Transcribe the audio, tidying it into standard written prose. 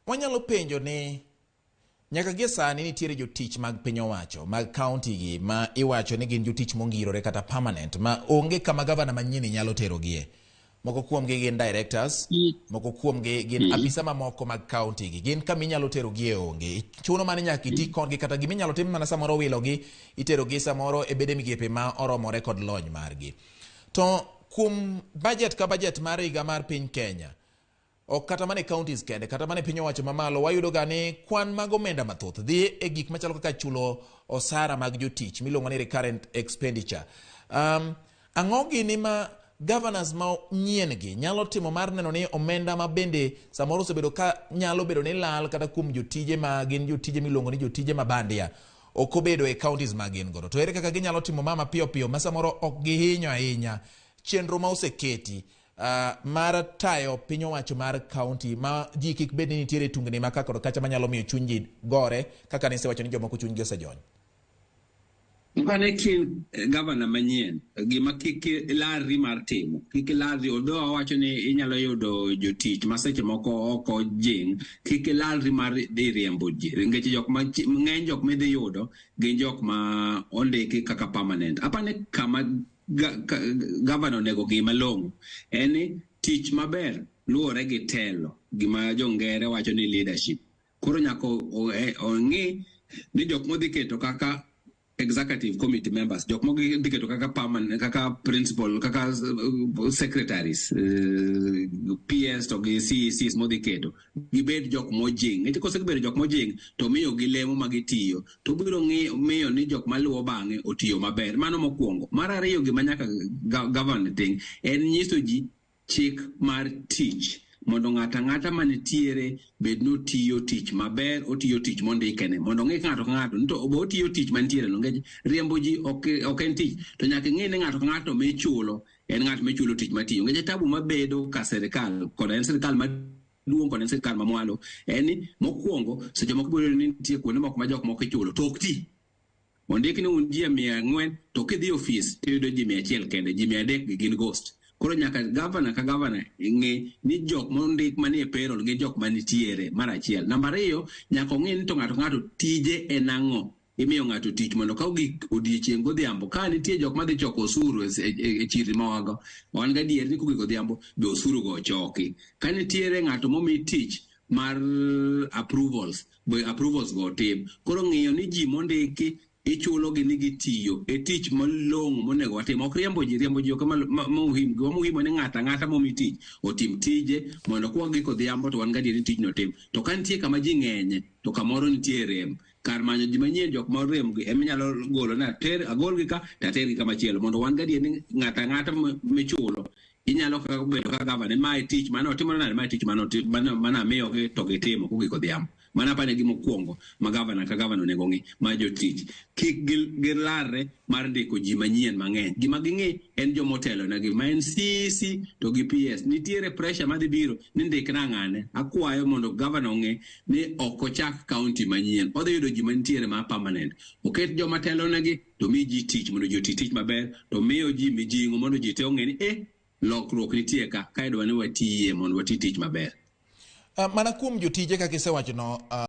Wanyalo penjo ni nyaka gie sani nitiere jotich mag piny owacho mag county gi ma iwacho ni gin jotich mongirore kata permanent ma onge kama gavana manyien nyalo terogie. Moko kuomgi gin directors, moko kuomgi gin apisa mamoko mag county gi. Gin kama inyalo terogie onge. Chuno mana ni nyaka iti kodgi kata gima inyalo tim mana samoro wilogi, iterogi samoro e bede migepe ma oromore kod lony margi. To kuom budget ka budget mar higa mar piny Kenya, ok kata mana e counties kende, kata mana e piny owacho mamalo, wayudo ga ni kwan mag omenda mathoth dhi e gik machalo kaka chulo osara mag jotich miluongo ni recurrent expenditure. Ang'o gini ma governors ma nyien gi nyalo timo mar neno ni omenda ma bende samoro osebedo ka nyalo bedo ni lal kata kuom jotije ma gin jotije miluongo ni jotije ma bandia ok obedo e counties ma gin godo? To ere kaka ginyalo timo ma mapiyo piyo ma samoro ok gihinyo ahinya chenro ma oseketi mar tayo piny owacho mar county ma ji kik bed ni nitiere tungni ma kaka kacha manyalo miyo chuny ji gore kaka nisewacho ni jomoko chunygi osejony? Mane kin gavana manyien, gima kik ilarri mar timo, kik ilarri, although awacho ni inyalo yudo jotich ma seche moko ok ojing', kik ilalri mar dhi riembo ji, nikech jok ma ng'eny jok midhi yudo gin jok ma ondiki kaka permanent. Apani kama gavana onego ng'i malong'o en ni tich maber luwore gi telo, gima jo ngere wacho ni leadership. Koro nyaka ong'i ni jok modhi keto kaka executive committee members, jok modhi keto kaka permanent, kaka principal, kaka secretaries, PS to gi CECs modhi keto, gibed jok mojing'. Nikech kosebedo jok mojing' to miyo gi lemo ma gitiyo, to biro miyo ni jok maluwo bang'e otiyo maber. Mano mokwongo. Mar ariyo, gima nyaka governor tim en nyiso ji chik mar tich, mondo ng'ato ang'ata manitiere bed ni otiyo tich maber, otiyo tich mondikene, mondo ong'e ng'ato ka ng'ato ni to be otiyo tich mantiere no, nikech riembo ji ok en tich, to nyaka ing'e ni ng'ato ka ng'ato michulo en ng'at michulo tich matiyo. Nikech tabu mabedo ka sirikal, koda en sirikal maduong' kod en sirikal mamwalo, en ni mokwongo seche moko ibiro yudo ni nitie kuonde moko ma jok moko ichulo to ok ti. Ondik ni un ji 400, to kidhi e ofis tiyudo ji 100 kende, ji 300 gi gin ghost. Koro nyaka gavana ka gavana ng'e ni jok mondik manie payroll gin jok manitiere, mar achiel. Namba ariyo, nyaka ong'e ni to ng'ato ka ng'ato tije en ang'o. Imiyo ng'ato tich mondo ka ogik odiechieng' godhiambo, ka nitie jok madhi choko osuru e chirni mawago, wan gadier ni kogik odhiambo be osuru go ochoki. Ka nitiere ng'ato momi tich mar approvals, be approvals go otim. Koro ng'iyo ni ji mondiki ichulo gi ni gitiyo e tich malong'o monego watim. Ok riembo ji, riembo ji ok ema muhimu. Gima muhimu ni ng'ato ang'ata momi tich otim tije mondo kwagik odhiambo to wan gadier ni tijno otim. To ka nitie kama ji ng'enye to kamoro nitie rem. Kar manyo ji manyien, jok ma orem gi ema inyalo golo ni ater agolgi ka to atergi kamachielo mondo wan gadier ni ng'ato ang'ata michulo inyalo kaka bedo kaka gavana mae tich mane otimore nade, mae tich mane amiyogi to gitimo kogik odhiambo. Mano apani e gima okwongo ma gavana ka gavana onego ng'i ma jotich kik gilarre mar ndiko ji manyien mang'eny. Gima ging'i en joma otelonegi ma en CEC to gi PS. Nitiere pressure madhi biro ni ndikna ng'ane. Akwayo mondo gavana ong'e ni ok ochak county manyien. Odhi yudo ji mantiere ma permanent. Oket joma telonegi to mi ji tich mondo ji oti tich maber, to miyo ji mijing'o mondo ji te ong'e ni lokruok nitie ka, ka idwa ni watiye mondo wati tich maber. Mana kuom jotije kaka isewacho no.